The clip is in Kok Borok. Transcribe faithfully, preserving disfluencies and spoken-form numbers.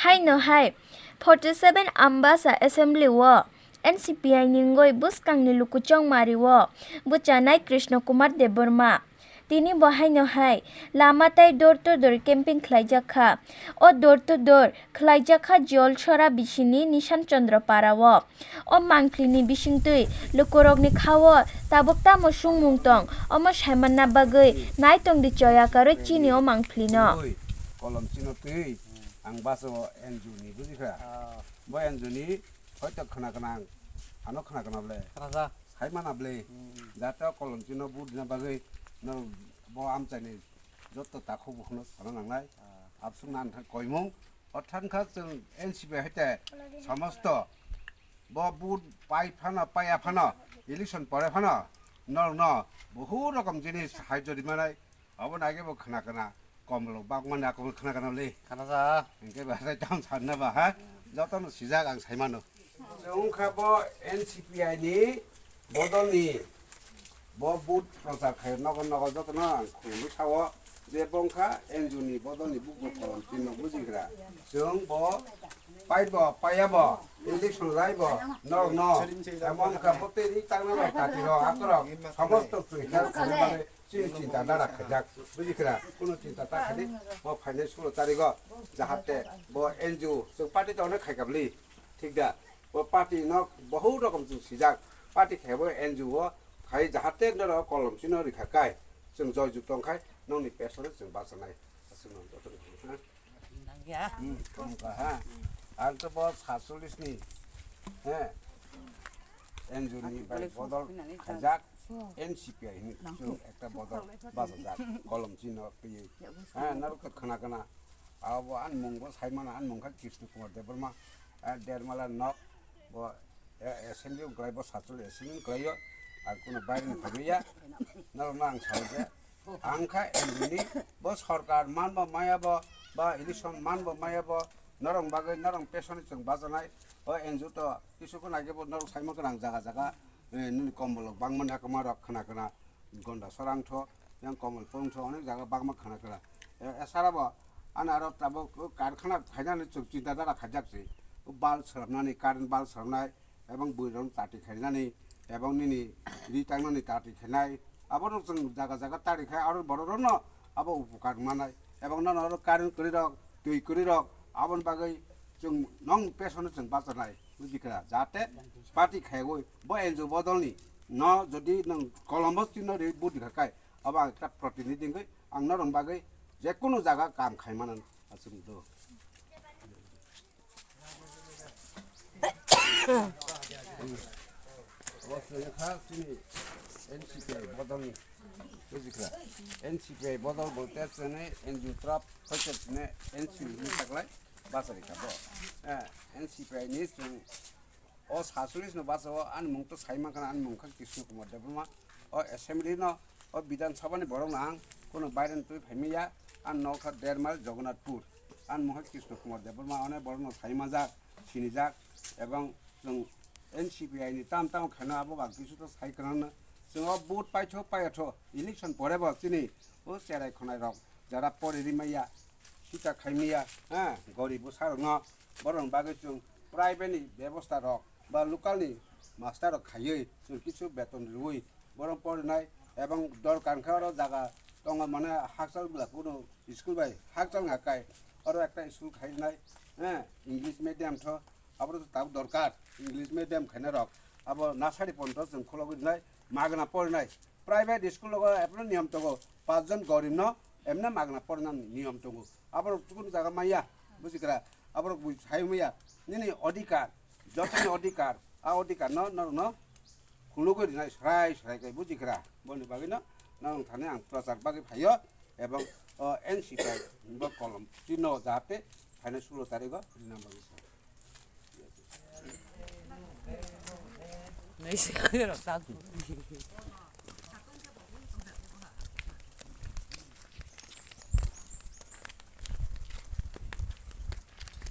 Haino hai forty seven Ambasa Assembly o N C P I ni wngwi bwskangni lukuchong mari o bwchanai Krishna Kumar Debbarma. Tini bo haino hai lama tei door to door camping khlaijak kha. O door to door khlaijak kha Jolsora bisini Nishan Chandra Para o. O mangphlini bisingtwi lukurokni khao tabuk tamo sungmung tong, omo saimanna bagwi naitongdi choya karwi chini o mangphlino. Twi, kolom chino twi, ang baso N G O ni bujikha. Ah. Bo N G O ni hoito khna gwnang, ano khna gwnang ble. Khna ja. Saimana ble. Hmm. Jate o kolom chino budina bagwi no bo amchaini joto takhuk bukhukno sana nangnai. Ah. Abswkno ang thang koimung. O thangkha chwng N C P I hai te somosto bo vote pai phano, paiya phano, election pore phano norokno buhut rokom jinis hai jodi manai. Obo nai khe bo khna khna komlo bak mani ako khna khna le. Khna sa. Hingke ba sai tam sanna ba ha. Jotono sijak ang saimano. Wngkha bo N C P I ni bodolni bo vote prochar khai nogo nogo jotono ang khulumwi sao je bo wngkha N G O ni bodolni bukur kolom chini bujigra. Chwng bo paibo paiya bo election laibo norokno emon wngkha bo tei ri tangna rok kati rok akorok somosto chwng help khaina bagwi chini chinta dara khaijak bujigra. Kuno chinta ta khadi bo phainai sulo tarigo jahate bo N G O chwng party to onek khaikabli thik da. Bo party no bohut rokom chwng sijak. Party khe bo N G O o khai jahate norok kolom chino rikha kai. Chwng joy jukto wngkhai nokni pesonno chwng bachanai. Aswk no joto ni ha. Nangya. Hmm, tongkha ha. Ang to bo satchollish ni. He. N G O ni bai bodol khaijak. N C P I hini chwng ekta bodol bachajak. Kolom chino twi. Ha, norok to khna khna. Abo ani mung bo sai mano, ani mung kha Krishna Kumar Debbarma, eh, Dermala nok, bo, eh, assembly wng kwlai, bo satchol assembly wng kwlai o, ang kuno baire ni phai manya, norok no ang sao je, ang kha N G O ni, bo sorkar man bo maya bo, ba election man bo maya bo, norok bagwi norok pesoni chwng bajanai, o N G O to kisu ko nai khe bo norok sai man kwrang jaga jaga, eh, nini kombolok bangmani hakma rok khna khna. Gonda sorang tho, yang Komolpur tho, onek jaga bagma khana kara. E, esara bo, ani aro tabuk karkhana khainani chwng chinta dara khaijak se. Bal swnamnani, current bal swnamnai, ebong bwrwi rok tati khainani, ebong nini ri tangnani tati khainai. Abo rok chwng jaga jaga tari khai, aro borok rokno abo upokar manai. Ebong nono aro current kwrwi rok, twi kwrwi rok, aboni bagwi chwng nong pesono chwng bachanai. Bujikha, jate party khaiwi bo N G O bodolni no jodi nwng kolombo chino ri budi kha kai, abo ang ekta protinidhi wngwi ang norok bagwi jekunu jaga kam khai mano aswk do. Abo chwng kha chini N C P I bodolni, bujikha, N C P I bodol bolte chini N G O trap hoite chini N C P I ni taklai bachari kha bo. Eh, N C P I ni chwng O satchollish no basa o ani mung to sai mankha, ani mung kha Krishna Kumar Debbarma. O assembly no, o Bidhan Sabha ni borok no ang kuno baire twi phai manya, ani nok kha Dermal Jagannathpur. Ani mung kha Krishna Kumar Debbarma, one borok no sai manjak, sinijak, ebong chwng N C P I ni tam tam khaino abo ba kisu to sai kwrwngno. Chwng o vote paitho paiyathw election pore bo chini o cherai khwnai rok jara pori ri manya, sita khai manya, ha, gorib bwsa rok no. Borok ni bagwi chwng private ni bebosta rok ba local ni master rok khaiwi chwng kisu beton rwui borok porinai, ebong dorkar khe oro jaga tongo mane hakchal bwla kuno school bai hakchal wngkha kai oro ekta school khainai, eh, English medium tho abo tabuk dorkar English medium khainai rok abo nursery porjonto chwng khulogwi rwnai magna porinai. Private school o epno niyom tongo, pachjon gorib no emne magna porna niyom tongo. Aborok chukun jaga maya, bujikra, aborok bui sai maya, nini odhikar, jotoni odhikar, a odhikar no norok no khulugwi rinai srai srai kai bujikra. Boni bagwi no norok thani ang prochar bagwi phaio, ebong o N C P I bo kolom chino jahate phainai sulo tarigo rina bagwi sa.